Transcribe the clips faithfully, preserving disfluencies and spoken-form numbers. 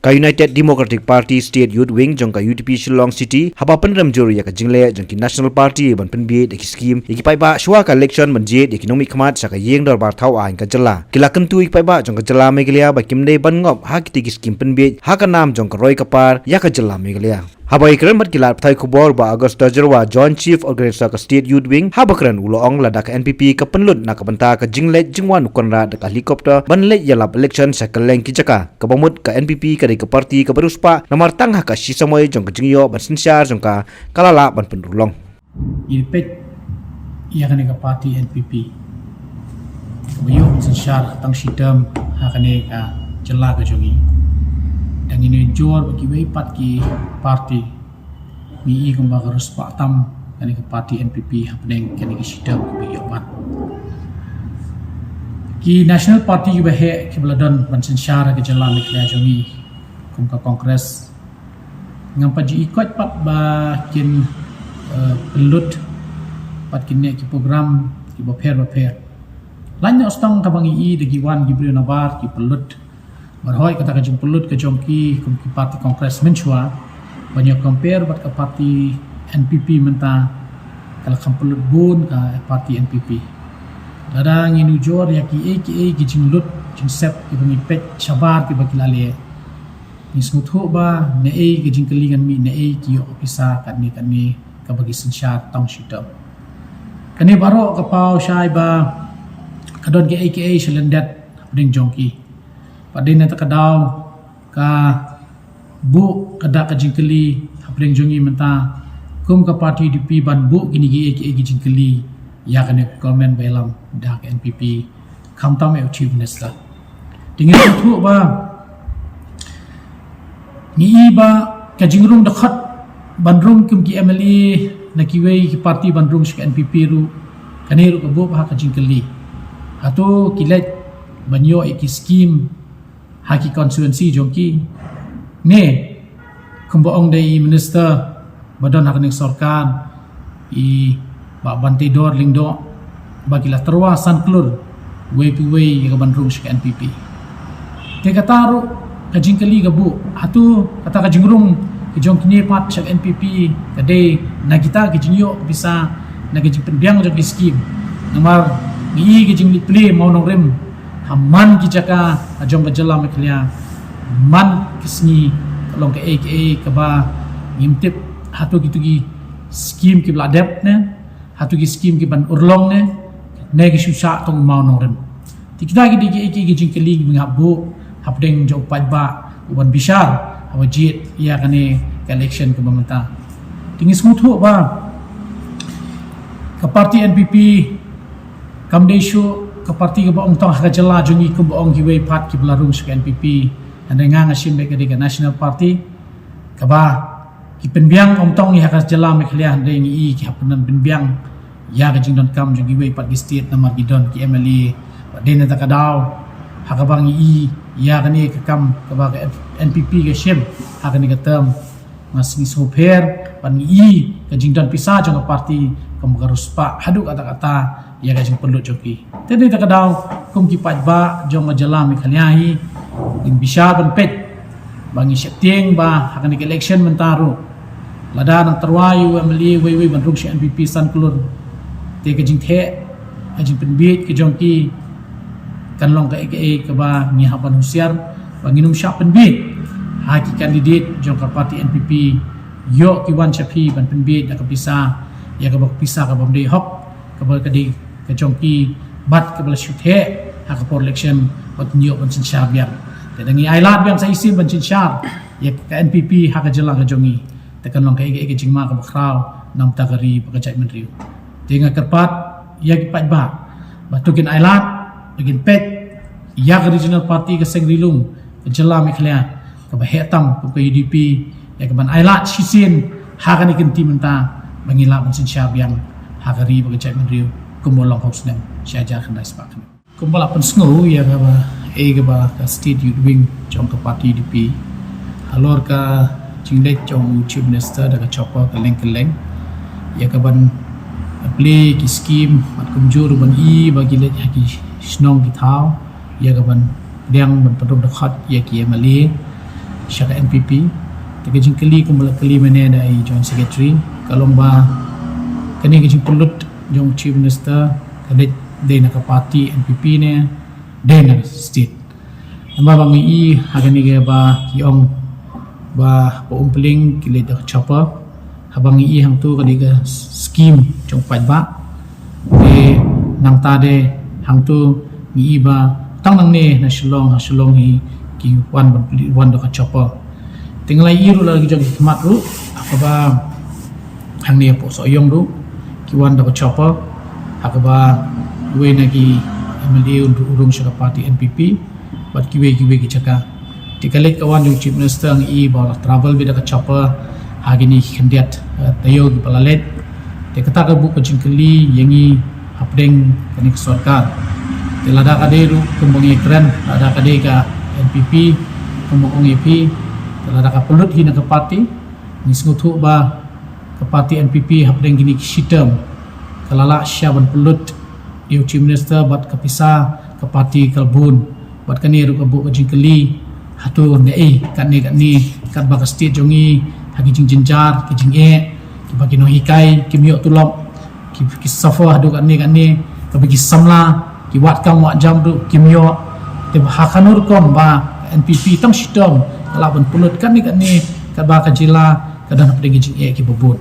Ka United Democratic Party State Youth Wing jong ka U D P Shillong City haba pynrem jur ïa ka jingleh jong ki National Party ban pynbieit ïa ki skim ïa ki paidbah shuwa ka election ban jied ïa ki nongmihkhmat sha ka ïing dorbar thaw aiñ ka jylla, ki la kyntu ïa ki paidbah jong ka jylla Meghalaya ba kim dei ban ngop ha kitei ki skim pynbieit ha ka nam jong ka roi ka par ïa ka jylla Meghalaya. Haba ïakren bad ki lad pathai khubor, Bah Augustus Jyrwa, Joint Chief Organiser ka State Youth Wing, haba kren u la ong lada ka N P P ka pynlut na ka bynta ka jingleit jingwan u Conrad da ka helicopter ban leit ïalap election sha kylleng ki jaka, kaba mut ka N P P ka dei ka party kaba riewspah, namar tang ha ka shi samoi jong ka jingïoh ban synshar jong ka, ka la lah ban pynurlong. Ngi peit ïa kane ka party N P P kaba ïoh ban synshar tang shi term ha kane ka jylla ka jong ngi. Da ngi nujor bad kiwei pat ki party, ngi i kumba ka riewspah tam kane ka party N P P hapdeng kane ka shi term kaba ïoh ban. Ki National Party kiba heh kiba la don ban synshar ha ka jylla Meghalaya jong ngi kum ka Congress, ngam pat ju i koit pat ba kin, eh, pynlut pat kin neh ki program kiba pher ba pher. Lait noh tang kaba ngi i da ki wan ki briew nabar ki pynlut. Bad hooid kata ka jingpynlut ka jong ki kum ki party Congress mynshuwa, ban ïa compare bad ka party N P P mynta, ka la kham pynlut bun ka party N P P. Lada ngi nujor ïa kiei kiei ki jinglut jingsep kiba ngi peit shabar kiba ki la leh, ngi sngewthuh ba naei ka jingkylli ngan mih, naei ki ïoh ka pisa katne katne kaba ki synshar tang shi term. Kane baroh ka paw shai ba ka don kiei kiei sha lyndet hapdeng jong ki. Bad dei na kata ka daw ka buh ka dak ka jingkylli hapdeng jong ngi mynta kum ka party U D P ban buh kine kiei kiei ki jingkylli ïa kane ka government ba ïalam da ka N P P, khamtam ïa u Chief Minister. Te ngi sngewthuh ba ngi i ba ka jingrung dkhot ban rung kum ki M L A na kiwei ki party ban rung sha ka N P P ruh, kane ruh ka buh bha ka jingkylli. Hato ki leit ban ïoh ïa ki skim ha ki constituency jong ki? Ne kumba ong da i minister ba don ha kane ka sorkar, i Bah Banteidor Lyngdoh, ba ki la tyrwa san klur wei pa wei ïa ka ban rung sha ka N P P. Te kata ruh ka jingkylli ka buh, hato kata ka jingrung ka jong kine pat sha ka N P P ka dei na kita ki jingïoh pisa na ka jingpynbiang jong ki skim? Namar ngi i ka jingleit plie mawnongrim ha man ki jaka ha jong ka jylla Meghalaya man ki sngi, ka long kaei kaei kaba ngim tip. Hato kitu ki skim kiba la dep ne, hato ki skim ki ban urlong ne, ne ki shu shah tong mawnongrim? Te kita ki dei kiei kiei ki jingkylli kiba ngi hap buh hapdeng jong u paidbah u ban bishar haba jied ïa kane ka election kaba mynta. Te ngi sngewthuh ba ka party N P P kam dei shuh ka party kaba ong tong ha ka jylla jong ngi kumba ong kiwei pat kiba la rung sha ka N P P. Hynrei nga nga shim beit ka dei ka National Party kaba ki pynbiang ong tong ïa ka jylla Meghalaya, hynrei ngi i ki hap pynbiang ïa ka jingdonkam jong kiwei pat ki state namar ki don ki M L A. Bad dei na kata ka daw ha kaba ngi i ïa kane ka kam kaba ka N P P ka shim ha kane ka term, nga sngew sngewpher ban ngi i ka jingdon pisa jong ka party kum ka riewspah haduh katta katta ïa ka jingpynlut jong ki. Te dei kata ka daw kum ki paidbah jong ka jylla Meghalaya hi, ngin bishar ban peit ba ngi sheptieng ba ha kane ka election mynta ruh, lada nang tyrwa ïa u M L A wei wei ban rung sha N P P san klur, te ka jingtheh, ka jingpynbieit ka jong ki kan long kaei kaei kaba ngi hap ban husiar ba ngin ym shah pynbieit ha ki candidate jong ka party N P P. Ïoh ki wan sha phi ban pynbieit da ka pisa, ïa kaba ka pisa kabym dei hok, kaba ka dei ka jong ki bad kaba la shu theh ha ka por election ba kin ïoh ban synshar biang. Te da ngi ailad biang sa shisien ban synshar ïa ka N P P ha ka jylla ka jong ngi, te kan long kaei kaei ka jingma kaba khraw na ka bynta ka ri bad ka jaitbynriew. Te nga kyrpad ïa ki paidbah ba to kin ailad, ba kin peit ïa ka regional party ka Seng Ri Lum ka jylla Meghalaya kaba heh tam kum ka U D P, ïa kaban ailad shisien ha kane ka kynti mynta ba ngin lah ban synshar biang ha ka ri bad ka jaitbynriew kumba long ha u snem shi hajar khyndai spah khyndai. Kumba la pynsngew ïa kaba, eh, kaba ka State Youth Wing jong ka party U D P halor ka jingleit jong u Chief Minister da ka chopper kylleng kylleng, ïa kaban plie ki skim bad kumjuh ruh ban i ba ki leit ha ki shnong ki thaw, ïa kaban pdiang ban pynrung dkhot ïa ki M L A. sha ka N P P. Te ka jingkylli kumba la kylli mynne da i Joint Secretary, ka long ba kane ka jingpynlut jong Chief Minister ka dei, dei na ka party N P P ne dei na ka state. Namar ba ngi i ha kane kaba ki ong ba, ba Umpling ki leit da ka chopper. Haba ngi i hangto ka dei ka scheme jong paidbah. Te nangta de hangto ngi i ba tang nangne na Shillong, ha Shillong hi ki wan ban pynlut, wan da ka chopper. Te ngi la i ruh la ki jong ki khmat ruh, ha kaba hangne hapoh Sohiong ruh ki wan da ka chopper, ha kaba iwei na ki M L A u rung sha ka party N P P bad kiwei kiwei ki jaka. Te ka leit ka wan jong Chief Minister ngi i ba la travel beit da ka chopper ha kine ki khyndiat, eh, taïew kiba la leit. Te kata ka buh ka jingkylli ïa ngi hapdeng kane ka sorkar. Te lada ka dei ruh kumba ngi kren, lada ka dei ka N P P kumba ong ïa phi, te lada ka pynlut hi na ka party, ngi sngewthuh ba ka party N P P hapdeng kine ki shi term ka la lah shisha ban pynlut ïa u Chief Minister bad ka pisa ka party ka la bun. Bad kane ruh ka buh ka jingkylli, hato naei katne katne, katba ka state jong ngi ha ki jingjynjar, ki jingeh, kiba ki nonghikai kim ïoh tulop, ki, ki suffer haduh katne katne, kaba ki samla ki wad kam wad jam ruh kim ïoh. Te ba ha kano rukom ba N P P tang shi term ka lah ban pynlut katne katne, katba ka jylla ka don hapdeng ki jingeh kiba bun.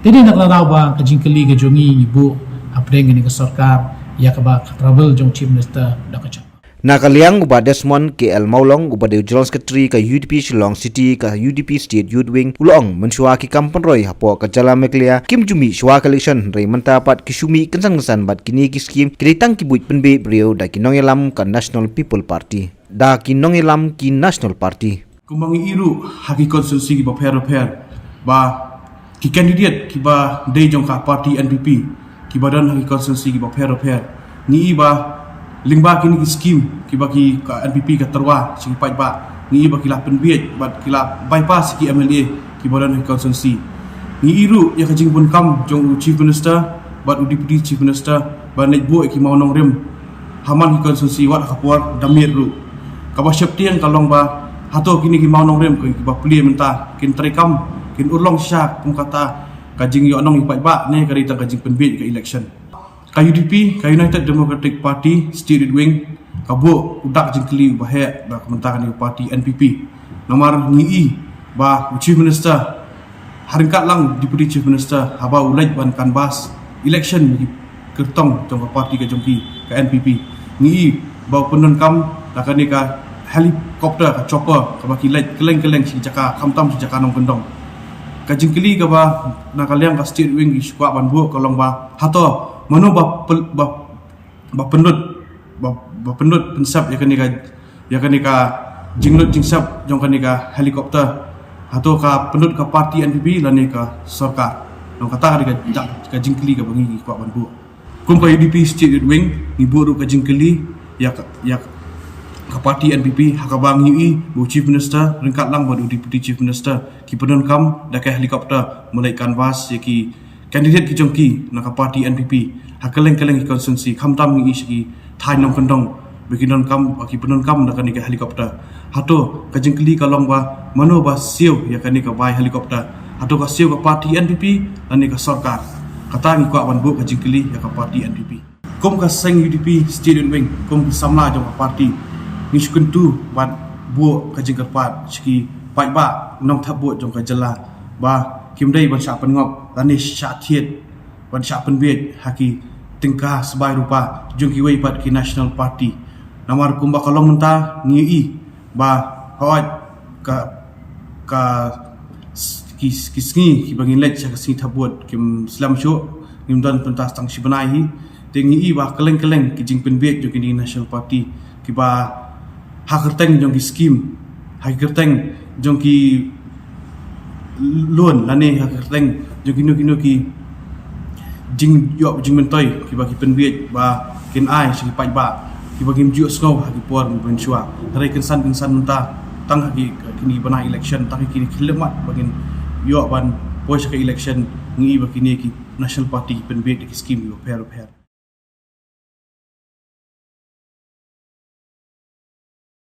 Te dei na ka daw ba ka jingkylli ka jong ngi ngi buh hapdeng kane ka sorkar ïa kaba ka travel jong Chief Minister da ka chopper. Na ka liang u Bah Desmond K L Mawlong uba dei u General Secretary ka U D P Shillong City ka U D P State Youth Wing u la ong mynshuwa ki kam pynroi hapoh ka jylla Meghalaya kim ju mih shuwa ka election, hynrei mynta pat ki shu mih kynsan kynsan bad kine ki scheme ki dei tang ki buit pynbeit briew da ki nongïalam ka National People Party. Da ki nongïalam ki National Party. Kumba ngi i ruh ha ki constituency kiba pher bapher ba ki candidate kiba dei jong ka party N P P kiba don ha ki constituency kiba pher bapher, ngi i ba lyngba kine ki scheme kiba ki, ka N P P ka tyrwa sha ki paidbah, ngi i ba ki la pynbiej bad ki la bypass ki M L A kiba don ha ki constituency. Ngi i ruh ïa ka jingbun kam jong u Chief Minister bad u Deputy Chief Minister ba leit buh ïa ki mawnongrim ha man ki constituency wat ha ka por da miet ruh. Kaba sheptieng ka long ba hato kine ki mawnongrim kiba plie mynta kin treikam, kin urlong shisha kum kata ka jingïohnong ïa ki paidbah ne ka dei tang ka jingpynbiej ka election. Ka U D P, ka United Democratic Party State Youth Wing, ka buh u dak jingkylli uba heh da ka mynta kane ka party N P P. Namar ngi i ba u Chief Minister ha ryngkat lang Deputy Chief Minister haba u leit ban canvass election ki kyrtong jong ka party ka jong ki ka N P P, ngi i ba u pyndonkam da kane ka helicopter, ka chopper kaba ki leit kylleng kylleng shi jaka, khamtam shi jaka nongkyndong. Ka jingkylli kaba na ka liang ka State Youth Wing ki shu kwah ban buh ka long ba hato mano ba pyn-, ba, ba pynlut, ba, ba pynlut pynsep ïa kane ka, ïa kane ka jinglut jingsep jong kane ka helicopter? Hato ka pynlut ka party N P P lane ka sorkar? Nong kata ka dei ka, ka jingkylli kaba ngi kwah ban buh. Kum ka U D P State Youth Wing ngi buh ruh ka jingkylli ïa ka, ïa ka party N P P ha kaba ngi i ba u Chief Minister ryngkat lang bad u Deputy Chief Minister ki pyndonkam da ka helicopter ban leit canvass ïa ki candidate ki jong ki na ka party N P P ha kylleng kylleng ki constituency, khamtam ngi i sha ki thaiñ nongkyndong ba ki donkam, ba ki pyndonkam da kane ka helicopter. Hato ka jingkylli ka long ba mano ba siew ïa kane ka bai helicopter? Hato ka siew ka party N P P lane ka sorkar? Kata ngi kwah ban buh ka jingkylli ïa ka party N P P. Kum ka seng U D P State Youth Wing, kum ki samla jong ka party, ngi shu kyntu ban buh ka jingkyrpad sha ki paidbah nongthep vote jong ka jylla ba kim dei ban shah pynngop lane shah thied ban shah pynbiej ha ki tyngka sbai rupa jong kiwei pat ki National Party. Namar kumba ka long mynta ngi i ba hooid ka, ka s-, ki, ki sngi kiba ngin leit sha ka sngi thep vote kim slem shuh, ngim don pyntas tang shi bnai hi. Te ngi i ba kylleng kylleng ki jingpynbiej jong kine ki National Party kiba ha kyrteng jong ki scheme, ha kyrteng jong ki loan lane ha kyrteng jong kino kino ki jingïoh jingmyntoi kiba ki pynbiej ba kin ai sha ki paidbah kiba kim ju ïohsngew ha ki por mynshuwa. Hynrei kynsan kynsan mynta tang ha ki, kine ki bnai election, tang ha kine ki khyllipmat ba ngin ïoh ban poi sha ka election, ngi i ba kine ki National Party ki pynbiej da ki scheme kiba pher pher.